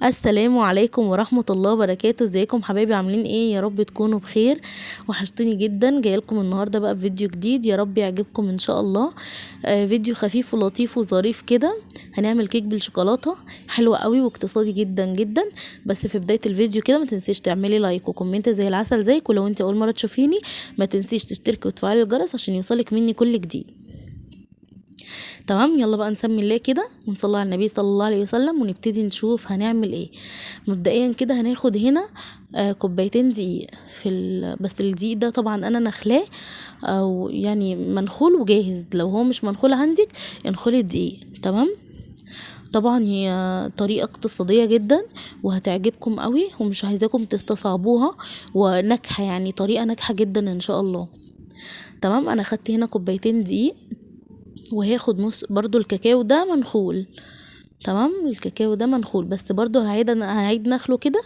السلام عليكم ورحمة الله وبركاته. ازيكم حبايبي؟ عاملين ايه؟ يا رب تكونوا بخير. وحشتوني جدا. جايلكم النهارده بقى بفيديو جديد، يا رب يعجبكم ان شاء الله. فيديو خفيف ولطيف وظريف كده. هنعمل كيك بالشوكولاته حلو قوي واقتصادي جدا جدا. بس في بداية الفيديو كده ما تنسيش تعملي like و comment زي العسل زيك، ولو انت اول مرة تشوفيني ما تنسيش تشتركي وتفعلي الجرس عشان يوصلك مني كل جديد. تمام، يلا بقى نسمي الله كده ونصلي على النبي صلى الله عليه وسلم ونبتدي نشوف هنعمل ايه. مبدئيا كده هناخد هنا كوبايتين دقيق بس الدقيق ده طبعا انا نخلاه او يعني منخول وجاهز، لو هو مش منخول عندك انخلي الدقيق. تمام، طبعا هي طريقة اقتصادية جدا وهتعجبكم قوي ومش عايزاكم تستصعبوها، وناجحة يعني طريقة ناجحة جدا ان شاء الله. تمام، انا خدت هنا كوبايتين دقيق وهاخد نص برضو الكاكاو ده منخول. تمام، الكاكاو ده منخول بس برضو هعيد نخله كده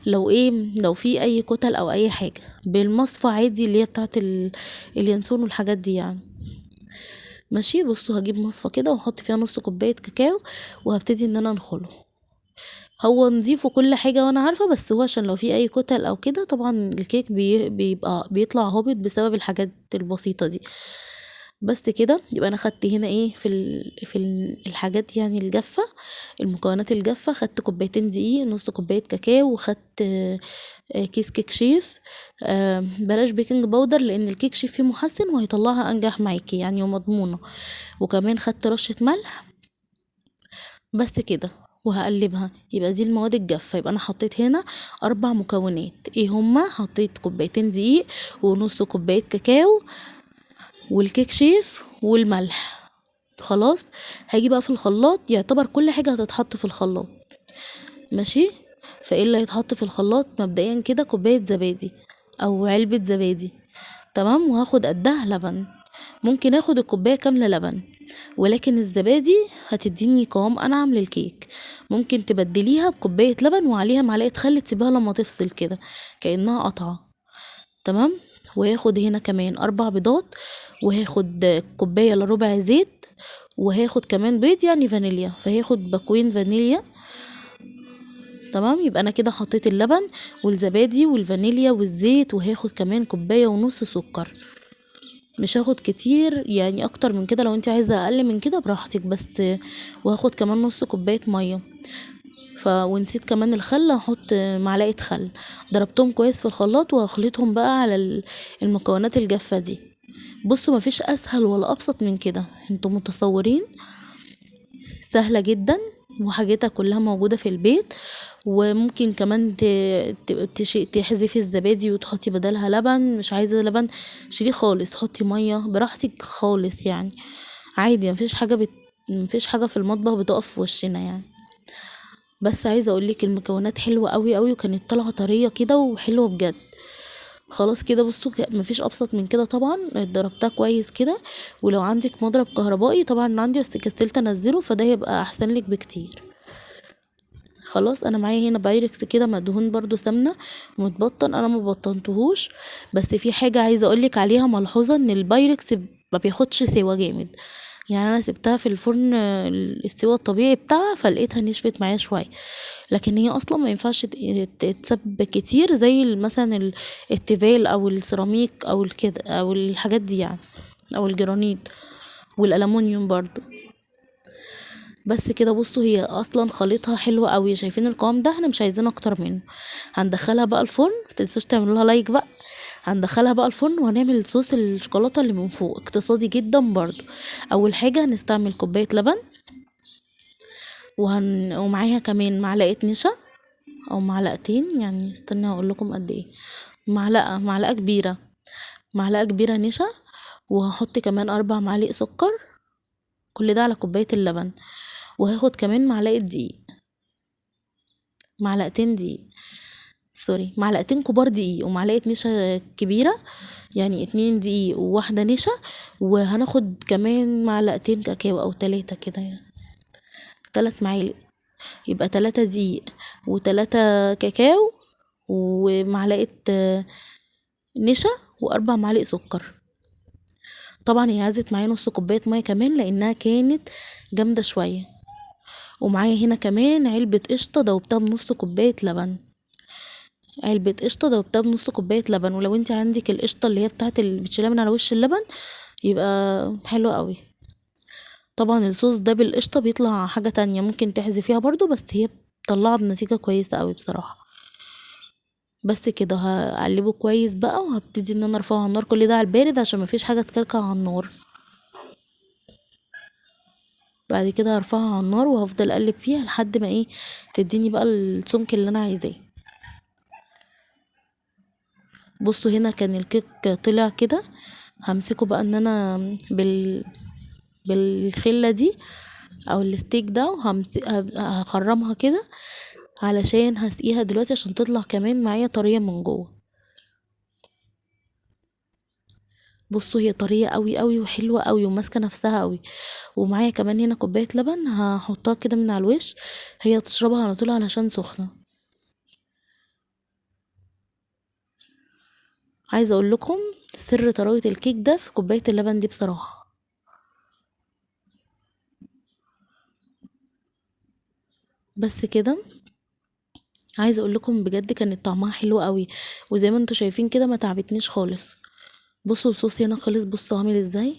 لو في اي كتل او اي حاجة بالمصفى عادي اللي هي بتاعت اليانسون والحاجات دي يعني. ماشي، بصوا هجيب مصفى كده واحط فيها نص كوباية كاكاو وهبتدي ان انا انخله. هو نضيف وكل حاجة وانا عارفة، بس هو عشان لو في اي كتل او كده طبعا الكيك بيبقى بيطلع هابط بسبب الحاجات البسيطة دي. بس كده يبقى انا خدت هنا ايه في الحاجات يعني الجافة، المكونات الجافة. خدت كوبايتين دقيق، نص كوباية كاكاو، وخدت كيس كيك شيف. بلاش baking powder لان الكيك شيف فيه محسن وهيطلعها انجح معاكي يعني ومضمونة. وكمان خدت رشة ملح. بس كده وهقلبها. يبقى دي المواد الجافة. يبقى انا حطيت هنا 4 مكونات. ايه هما؟ حطيت كوبايتين دقيق ونص كوباية كاكاو والكيك شيف والملح. خلاص، هاجي بقى في الخلاط، يعتبر كل حاجة هتتحط في الخلاط. ماشي، فايه اللي هيتحط في الخلاط؟ مبدئيا كده كوباية زبادي او علبة زبادي. تمام، وهاخد قدها لبن، ممكن اخد الكوباية كاملة لبن، ولكن الزبادي هتديني قوام انعم للكيك. ممكن تبدليها بكوباية لبن وعليها معلقة خل، تسيبها لما تفصل كده كأنها قطعة. تمام، وهاخد هنا كمان 4 بيضات، وهاخد كوباية الا ربع زيت، وهاخد كمان بيض يعني فانيليا، فهاخد باكوين فانيليا. تمام، يبقى انا كده حطيت اللبن والزبادي والفانيليا والزيت، وهاخد كمان كوباية ونص سكر. مش هاخد كتير يعني اكتر من كده، لو انت عايزة اقل من كده براحتك بس. وهاخد كمان نص كوباية مية. ونسيت كمان الخل، هحط معلقة خل. ضربتهم كويس في الخلاط وهخلطهم بقى على المكونات الجافة دي. بصوا مفيش اسهل ولا ابسط من كده، انتوا متصورين؟ سهلة جدا وحاجتها كلها موجودة في البيت. وممكن كمان تحذفي الزبادي وتحطي بدلها لبن، مش عايزة لبن شيليه خالص، حطي مية براحتك خالص يعني عادي، مفيش حاجة في المطبخ بتقف في وشنا يعني. بس عايزة اقولك المكونات حلوة قوي قوي، وكانت طالعة طرية كده وحلوة بجد. خلاص كده بصوا مفيش ابسط من كده. طبعا ضربتها كويس كده، ولو عندك مضرب كهربائي، طبعا عندي بس كسلت انزله، فده هيبقى احسن لك بكتير. خلاص، انا معايا هنا بايركس كده مدهون برضو سمنه ومتبطن، انا ما بطنتهوش، بس في حاجه عايزه اقولك عليها ملحوظه، ان البايركس ما بياخدش سوا جامد. يعني انا سبتها في الفرن السوا الطبيعي بتاعها فلقيتها نشفت معايا شويه، لكن هي اصلا ما ينفعش تتسب كتير زي مثلا التيفال او السيراميك او الكده او الحاجات دي يعني، او الجرانيت والالومنيوم برضو. بس كده بصوا هي اصلا خليطها حلو قوي، شايفين القوام ده؟ احنا مش عايزين اكتر منه. هندخلها بقى الفرن، متنسوش تعملوا لها like بقى. هندخلها بقى الفرن وهنعمل صوص الشوكولاته اللي من فوق، اقتصادي جدا برضو. اول حاجه هنستعمل كوبايه لبن، ومعاها كمان معلقه نشا او معلقتين، يعني استنى اقول لكم قد ايه، معلقه كبيره، معلقه كبيره نشا، وهحط كمان 4 معالق سكر، كل ده على كوبايه اللبن. وهاخد كمان معلقه دقيق، معلقتين دقيق، سوري معلقتين كبار دقيق، ومعلقه نشا كبيره، يعني 2 دقيق وواحده نشا. وهناخد كمان معلقتين كاكاو او 3 كده، يعني 3 معالق، يبقى 3 دقيق و3 كاكاو ومعلقه نشا و4 معالق سكر. طبعا هي عايزت معايا نص كوبايه ميه كمان لانها كانت جامده شويه. ومعايا هنا كمان علبة قشطة دوبتها بنص كوباية لبن، علبة قشطة دوبتها بنص كوباية لبن. ولو انت عندك القشطة اللي هي بتاعت اللي بتشيلها من على وش اللبن يبقى حلو قوي. طبعا الصوص ده بالقشطة بيطلع حاجة تانية، ممكن تحذفيها برضو، بس هي بتطلعها بنتيجة كويسة قوي بصراحة. بس كده هقلبه كويس بقى، وهبتدي ان انا ارفعه على النار. كل ده على البارد عشان مفيش حاجة تكلكع على النار. بعد كده هرفعها على النار وهفضل اقلب فيها لحد ما ايه تديني بقى السمك اللي انا عايزاه. بصوا هنا كان الكيك طلع كده، همسكه بقى ان انا بالخله دي او الستيك ده، وهخرمها كده علشان هسقيها دلوقتي عشان تطلع كمان معايا طرية من جوه. بصوا هي طرية قوي قوي وحلوه قوي وماسكه نفسها قوي. ومعايا كمان هنا كوباية لبن هحطها كده من على الوش، هي تشربها على طول علشان سخنة. عايزه اقول لكم سر طراوه الكيك ده في كوباية اللبن دي بصراحة. بس كده عايزه اقول لكم بجد كانت طعمها حلو قوي، وزي ما انتم شايفين كده ما تعبتنيش خالص. بصوا الصوص هنا خلص، بصوا عامل ازاي.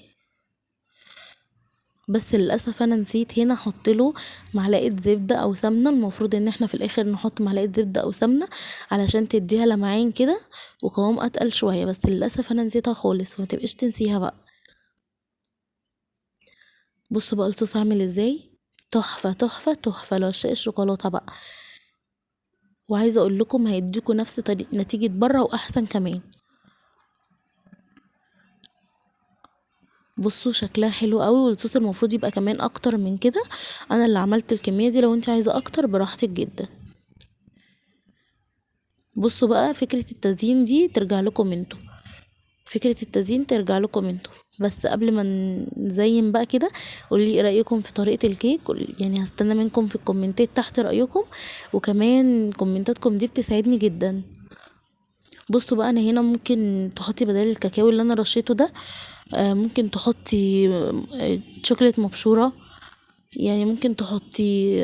بس للاسف انا نسيت هنا احط له معلقه زبدة او سمنه. المفروض ان احنا في الاخر نحط معلقه زبدة او سمنه علشان تديها لمعان كده وقوام اتقل شوية، بس للاسف انا نسيتها خالص، فما تبقيش تنسيها بقى. بصوا بقى الصوص عامل ازاي، تحفة تحفة تحفة لعشاق الشوكولاتة بقى. وعايزه اقول لكم هيديكوا نفس نتيجة بره واحسن كمان. بصوا شكلها حلو قوي، والصوص المفروض يبقى كمان اكتر من كده. انا اللي عملت الكمية دي، لو انت عايزه اكتر براحتك جدا. بصوا بقى فكرة التزيين دي ترجع لكم انتوا، فكرة التزيين ترجع لكم انتوا. بس قبل ما نزين بقى كده قولي ايه رايكم في طريقه الكيك، يعني هستنى منكم في الكومنتات تحت رايكم، وكمان كومنتاتكم دي بتسعدني جدا. بصوا بقى انا هنا ممكن تحطي بدل الكاكاو اللي انا رشيته ده، ممكن تحطي شوكولاتة مبشوره، يعني ممكن تحطي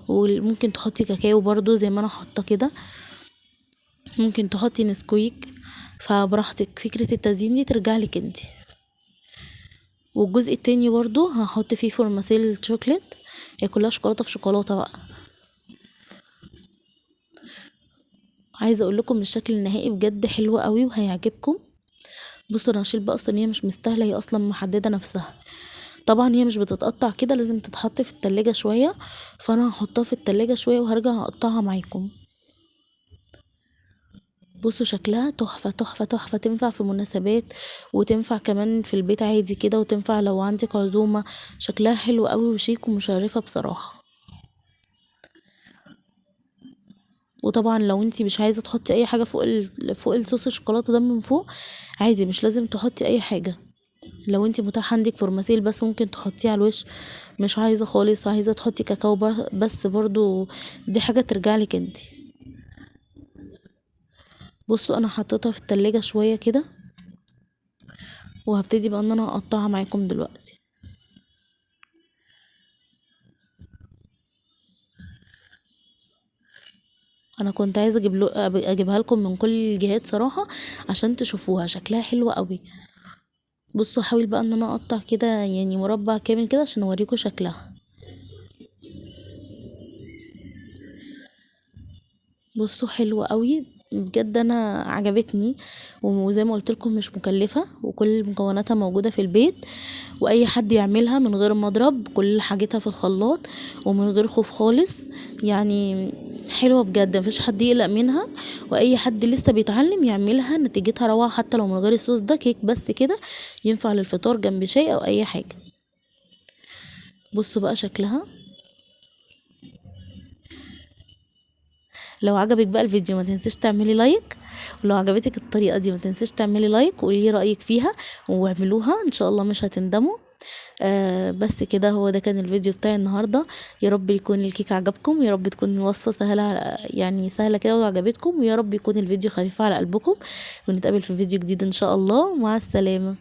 وممكن تحطي كاكاو برضو زي ما انا حاطه كده، ممكن تحطي نسكويك، فبراحتك. فكرة التزيين دي ترجع لك انتي. والجزء التاني برضو هحط فيه vermicelli chocolate، هي كلها شوكولاتة في شوكولاتة بقى. عايزه اقول لكم الشكل النهائي بجد حلو قوي وهيعجبكم. بصوا انا هشيل بقى الصينية، مش مستاهلة، هي اصلا محددة نفسها. طبعا هي مش بتتقطع كده، لازم تتحط في التلاجة شوية، فانا هحطها في التلاجة شوية وهرجع اقطعها معاكم. بصوا شكلها تحفة تحفة تحفة، تنفع في مناسبات وتنفع كمان في البيت عادي كده، وتنفع لو عندك عزومة. شكلها حلو قوي وشيك ومشرفه بصراحة. وطبعا لو انتي مش عايزه تحطي اي حاجة فوق الصوص الشوكولاتة ده من فوق عادي، مش لازم تحطي اي حاجة. لو انتي متاح عندك vermicelli بس ممكن تحطيه على الوش، مش عايزه خالص عايزه تحطي كاكاو بس برضو، دي حاجة ترجع لك انتي. بصوا انا حطيتها في التلاجة شوية كده، وهبتدي بقى ان انا اقطعها معاكم دلوقتي. انا كنت عايزه اجيبها لكم من كل الجهات صراحة عشان تشوفوها، شكلها حلو قوي. بصوا هحاول بقى ان انا اقطع كده يعني مربع كامل كده عشان اوريكم شكلها. بصوا حلوة قوي بجد، انا عجبتني، وزي ما قلت لكم مش مكلفة، وكل مكوناتها موجودة في البيت، واي حد يعملها من غير مضرب، كل حاجتها في الخلاط ومن غير خوف خالص. يعني حلوة بجد، مفيش حد يقلق منها، واي حد لسه بيتعلم يعملها نتيجتها روعه، حتى لو من غير الصوص ده، كيك بس كده ينفع للفطار جنب شاي او اي حاجة. بصوا بقى شكلها. لو عجبك بقى الفيديو ما تنسيش تعملي like، ولو عجبتك الطريقة دي ما تنسيش تعملي like وقولي رايك فيها، واعملوها ان شاء الله مش هتندموا. بس كده، هو ده كان الفيديو بتاعي النهارده. يا رب يكون الكيك عجبكم، يا رب تكون الوصفة سهلة، يعني سهلة كده وعجبتكم، ويا رب يكون الفيديو خفيف على قلبكم. ونتقابل في فيديو جديد ان شاء الله. مع السلامة.